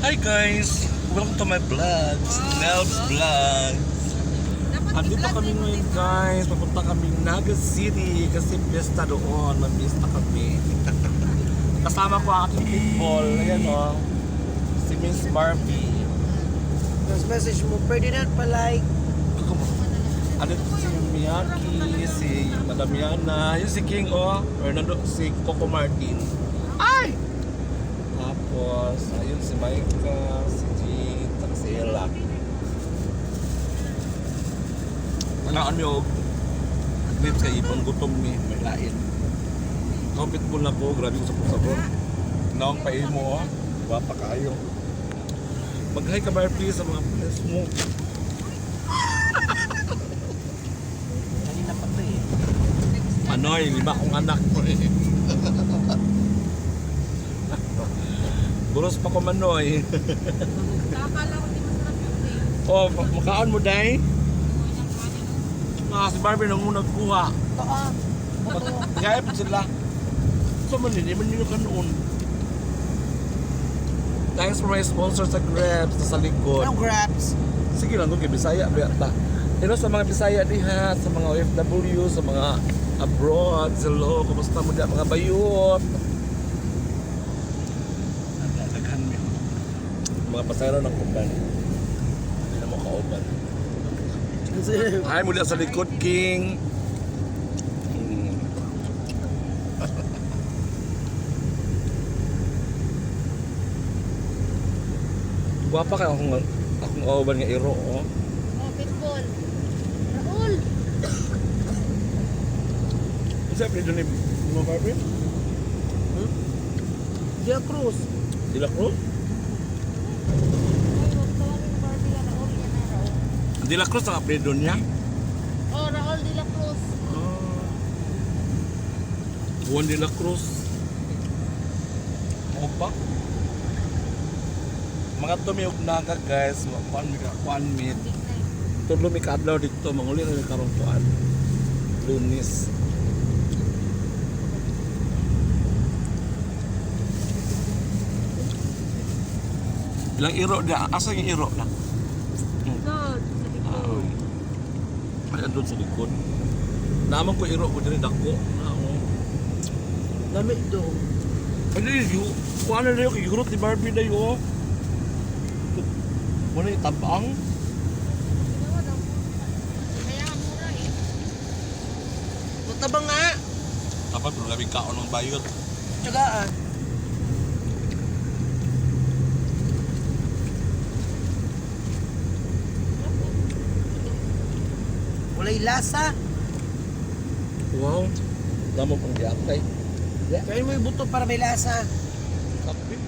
Hi guys! Welcome to my vlog, Nel's Vlog. Andito kami ngayon, guys, papunta kami Naga City kasi piyesta doon, mamista kami. Kasama ko ang aking pitbull, ayan o, si Miss Barbie. Tapos message mo, Ferdinand pa-like. Andito si Miyaki, si Madam Yana, yun si King o, Fernando, si Coco Martin. Ay! Tapos, ayun si Micah, si Jean, tsaka si Ella. Wala kami og grapes kay ibang gutom ni, may lain. Ikaw pitbull na po, grabe ko sa sabor. Naong paimo oh, gwapa kaayo. Mag-hi ka Barbie sa mga friends mo. Kanina pa to eh. Manoy, lima kong anak ko eh. Buros pa ko, Manoy. Akala ko di masarap yung cake. Oh, makaon mo day. Ah, si Barbie nang unang kuha. Ito ah. Ito. Kaya po sila. So man hindi man nyo kanoon. Thanks for my sponsor sa Grabs sa likod. Anong grabs? Sige lang, kay Bisaya ba ta. Hello sa mga Bisaya diha, sa mga OFW, sa mga abroad, hello, kumusta mo diha mga bayot? Daghan mi. Mga pasayro ng uban. Hindi na mo kauban. Ay, mula sa likod, King. Gwapa kay akong kauban nga iro, oh. Oh, pitbull. Raul! Unsa apelyido ni mo, Barbie? Dia Cruz. De La Cruz? Ay, huwag tawagin Barbie na Raul. Yan na Raul. De La Cruz ang apelyido niya? Oh, Raul de la Cruz. Ah. Juan de la Cruz. Opa. Mga tumiyog naga guys, kuan mi ka kuan mi. Big night. Tulo mi kaadlaw dito, manguli ra mi karong kuan. Lunes. Ilang iro na? Asa yung iro na? Doon, sa likod. Ay, andun sa likod. Naman ko iro ko diri dako. Nao. Lamig do. Ay, yu, kuha na yung igurot ni Barbie na yun. Wala yung tabang. Ginawa daw. Kaya nga mura eh. Matabang nga. Dapat pero gabi kaon ng bayot. Tsagaan. Walay lasa. Wow. Damo pang giatay. Kain mo yung buto para may lasa. Kape.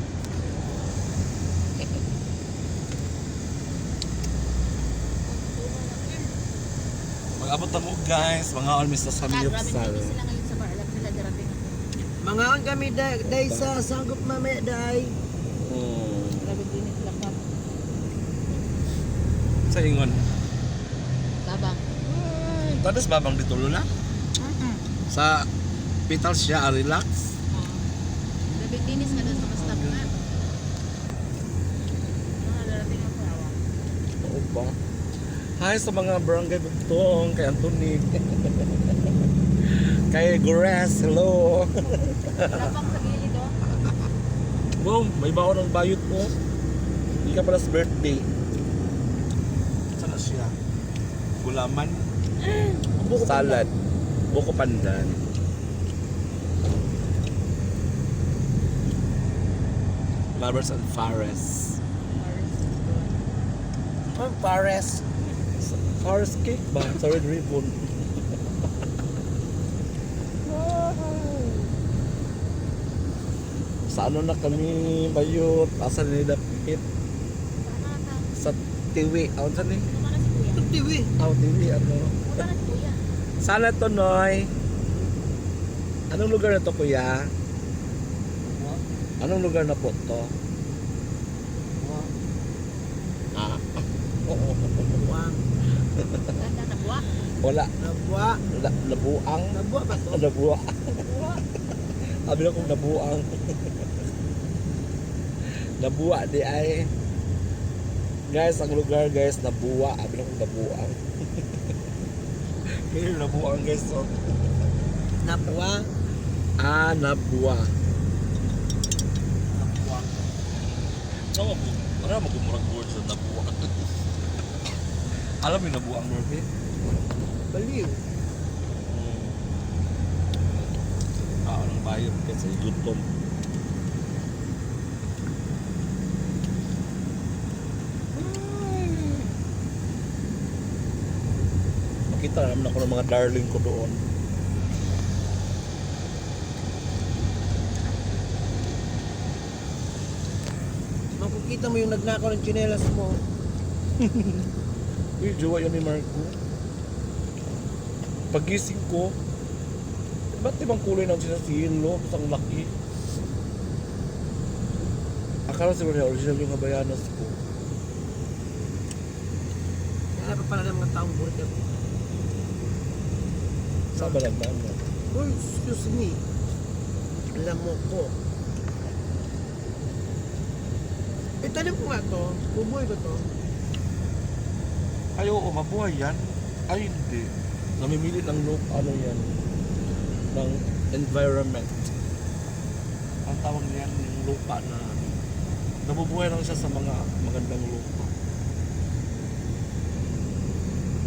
Mag-abot na mo guys, mga all sa Ah, grabe Samyupsal. hindi sila ngayon sa bar. Alam nila darating ako. Mangaon kami day sa sangkop mamaya day. Hmm. Grabe din sila pa. Sa ingon. Babang. Tadas babang dito na? Sa pital siya, relax. Oh. Grabe dinis nga doon sa mga staff nga. Mga darating ako awa. Oo ba? Hi sa mga barangay Bugtong, kay Anthony. Kay Gores, hello. Lapang sa gilid oh. Wow, may baon ng bayot mo. Hindi ka pala sa birthday. Saan na siya? Gulaman? Buko Salad. Buko pandan. Lovers and Fares. Oh, Pares. Fares cake ba? Sa red ribbon. Sa ano na kami, bayot? Asa ni dapit? Sana ka. Sa Tiwi. Aon sa ni? Punta na si Kuya. Tiwi. Aw, Tiwi. Ano? Punta na si Kuya. Sana to, Noy. Anong lugar na to, kuya? Anong lugar na po to? Ah. Buwang. Ganda na buwak. Wala. Nabwa. Nabuang. Nabwa ba to? Nabuang. Sabi na kung nabuang. Nabua di ay. Guys, ang lugar guys, Nabua. Abi na kong Nabuang. Here, Nabuang guys. So. Napua. Ah, Nabua. Napua. So, wala magumurag word sa Nabua. Alam mo yung Nabuang, Murphy? Baliw. Ah, anong bayot kasi gutom. Ay. Makita naman ako ng mga darling ko doon. Makukita mo yung nagnakaw ng tsinelas mo. Uy, jowa yan ni Marco. Pagising ko, ba't ibang kulay ng sinasilo? Tapos ang laki. Akala siguro niya original yung Habayanas ko. Kaya pa pala ng mga taong burit ako. Sa balagman mo. Uy, excuse me. Alam mo ko. Eh, tanim ko nga to. Bubuhay ko to. Ay, oo, mabuhay yan. Ay, hindi. Namimili ng look, ano yan, ng environment. Ang tawag niyan, yung lupa na nabubuhay lang siya sa mga magandang lupa.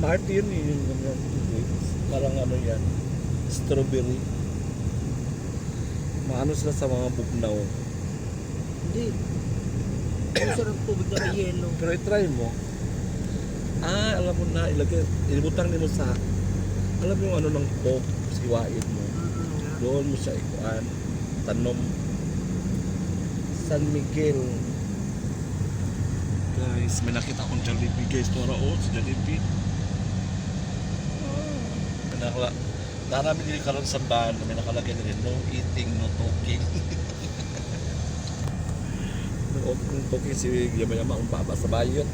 Maarte yun eh, yung ganyan grapes. Parang ano yan, strawberry. Maano sila sa mga bugnaw. Hindi. Gusto ng tubig na may yelo. Pero i-try mo. Ah, alam mo na, ilagay, ilibutang mo sa, alam mo yung ano ng coke, siwain mo. Mm-mm. Doon mo siya ikuan, tanom. San Miguel. Guys, may nakita akong Jollibee guys. Tora oh, sa Jollibee. May nakala, narami din karon sa van, may nakalagay din no eating, no talking. No talking si yamayama ang baba sa bayot.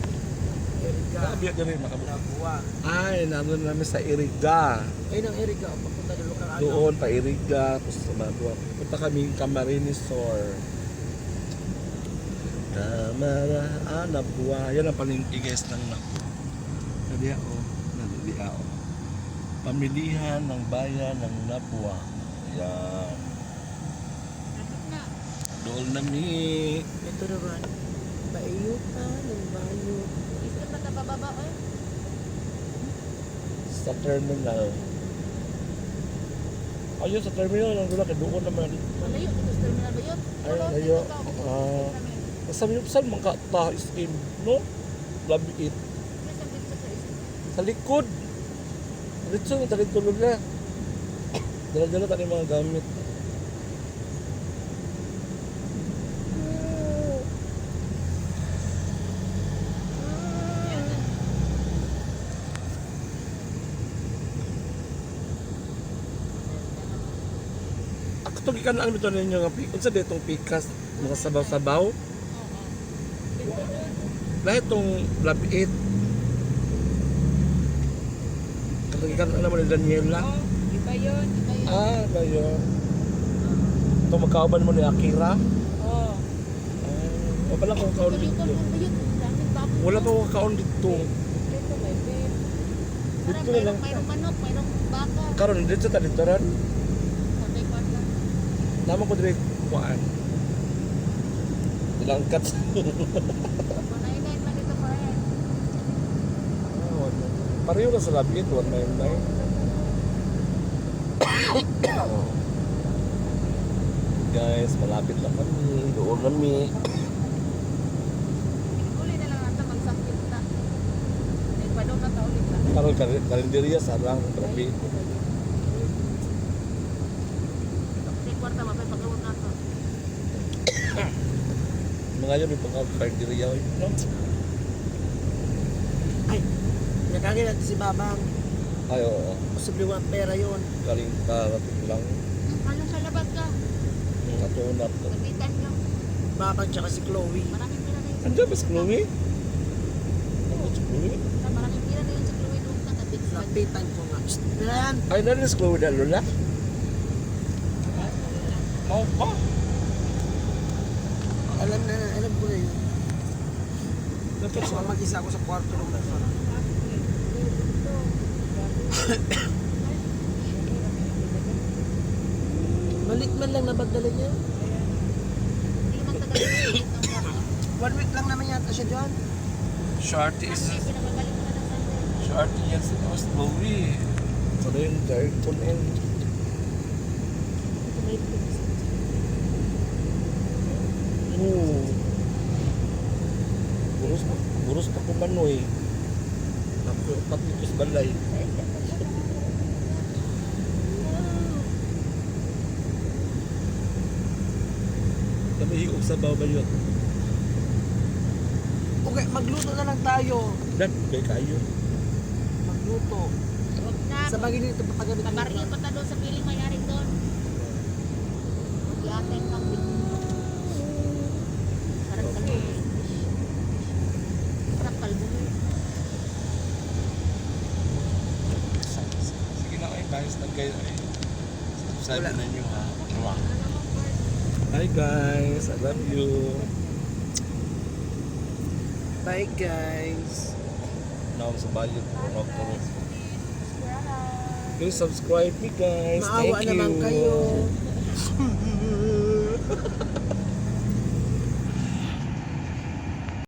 Erika. Nakabiyak na rin, makabot. Nabua. Ay, nandun namin sa Iriga. Ayun ang Erika. O, papunta na lugar. Ano? Doon, pa Iriga, tapos sa Mabua. Punta kami Camarines Sur. Kamara, ah, Nabua. Yan ang palengke guys ng Nabua. Nadiya o, nadiya o. Pamilihan ng bayan ng Nabua. Yan. Traffic na. Doon nami. Ito naman. Paiyuta ng bayo. Isip pa pababa oy. Sa terminal. Ayun, sa terminal lang doon. Doon naman. Malayo dito sa terminal ba yun? Ay, layo. Ah. Sa saan man ka ta is in, no? Labi it. Sa likod. Dito sa likod lula. Dala-dala tayo mga gamit. Ako itong ikan ito ninyo nga unsa di itong pikas mga sabaw-sabaw. Lahat itong labi it. Katong ikan alam mo ni Daniela. Iba yun, iba yun. Ah, ba yun? Ito magkauban mo ni Akira? Oo. Ah, o pala kung kaon Tuloy dito. ko ba yun? Daming baboy. Wala pa akong kaon dito. Dito may beef. Dito na lang. Mayroong manok, mayroong baka. Karon dito ta dito ron. Patay ko lang. Naman ko dire kuan. Ilangkat. 199 man dito pa rin. Ah, wala. Pareho na sa labit, 199. Guys, malapit na kami. Doon kami. Uli na lang natin magsakit na. Ay, pano na ta ulit na. Karon karinderya sarang grabe. May kwarta mapay pagawag na to. Mga yun, may pagka karinderya. No? Ay, nakagay natin si Babang. Ay, oo. Posible walang pera yun. Galing karating lang. Ano sa labas ka? Katunat. Kapitan nyo. Babang tsaka si Chloe. Maraming pira na yun. Andiyan ba si Chloe? Andiyan si Chloe? Maraming pira na yun si Chloe doon ka. Kapit sa Lapitan ko nga. Psst, pera yan. Ay, narinig si Chloe na Lola? Mau ba? Alam na, alam ko na yun. Dapat So, mag-isa ako sa kwarto ng mga. Malit man lang nabagdala niya. Hindi naman tagal ng kwarto. One week lang naman yata siya dyan. Sharty is Sunday, pinababalik ko na ng Sunday. Sharty yan sa Oslowi. So na yung aircon eh. Oo. Buros na, buros na kumanoy. Ako, pati sa balay. Kami higop sa babayot. Okay, magluto na lang tayo. Dan, kay kayo. Magluto. Huwag na. Sa bagay nito, papagamit Pabaril pa ta doon sa piling may-ari doon. Yatay kang Sarap kalbo. Sarap kalbo mo eh. Sige na kayo guys, nag-kayo ay. Subscribe Wala. na nyo ha. Mwah. Hi guys, I love you. Bye guys. Now sa bayot ko nagturo. Please subscribe me guys. Maawa Thank you. naman kayo.